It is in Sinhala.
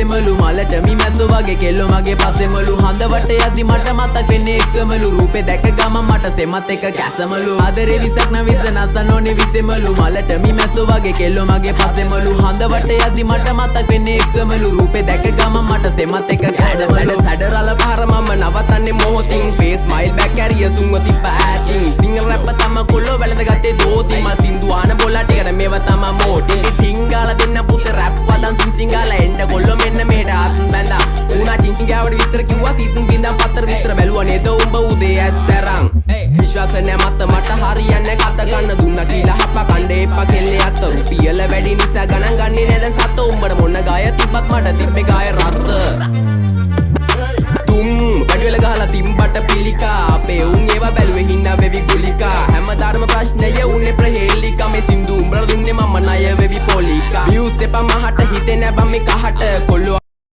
විසෙමලු. මලට මි මැස්සෝ වගේ කෙල්ලෝ මගේ පස්සෙමලු. හඳ වට යද්දි මට මතක් වෙන්නේ එක්සමලු. රූපේ දැක ගමන් මට සෙමත් එක කැසමලු. ආදරේ විසක් නම් විස නසන්න ඕනේ විසෙමලු. මලට මි මැස්සෝ වගේ කෙල්ලෝ මගේ පස්සෙමලු. හඳ වට යද්දි මට මතක් වෙන්නේ එක්සමලු. රූපේ දැක ගමන් මට සෙමත් එක කැසමලු. සැඩ රළ පාර මම නවතන්නේ මොහොතින්. ෆේස් ස්මයිල් බැක් කැරිය සුන්ව තිබ්බ ඈතින්. සිංගල් රැප් තම කොල්ලෝ වැළඳගත්තේ දෝති. මල් සින්දු ආන බොලා ටිකට මේවා තමා මෝටි. ටිංගාලා දෙන්න පුතේ රැප් වදන් සිං සිංගාලා. එන්න කොල්ලෝ මෙන්න මෙහෙට අත් බැඳා. ඌනා චින් චින් ගාවට විස්තර කිව්වා. සීතුන් බින්දන් පතර විස්තර බැලුවා නේද උඹ උදේ ඇස් ඇරන්. විශ්වාස නෑ මත මට හරියන්නේ කත ගන්න දුන්නා කියලා හප කණ්ඩේ එපා කෙල්ලේ අත. රුපියල වැඩි නිසා ගණන් ගන්නේ නෑ දැන් සත. උඹට මොන ගාය තිබ්බත් මට තිබ්බේ ගාය රත්ත. තුම් වැඩිවෙල ගහලා තිම්බට පිළිකා. අපේ උන් ඒවා බැලුවේ හිනා වෙවි ගුලිකා. හැමදාම ප්‍රශ්නය උනේ ප්‍රහේලිකා. මේ සින්දු උඹලා දුන්නේ මම ණය වෙවි පොලිකා. වියුස් එපා මහට හිතේ නෑ බං මේ කහට කොල්ලෝ.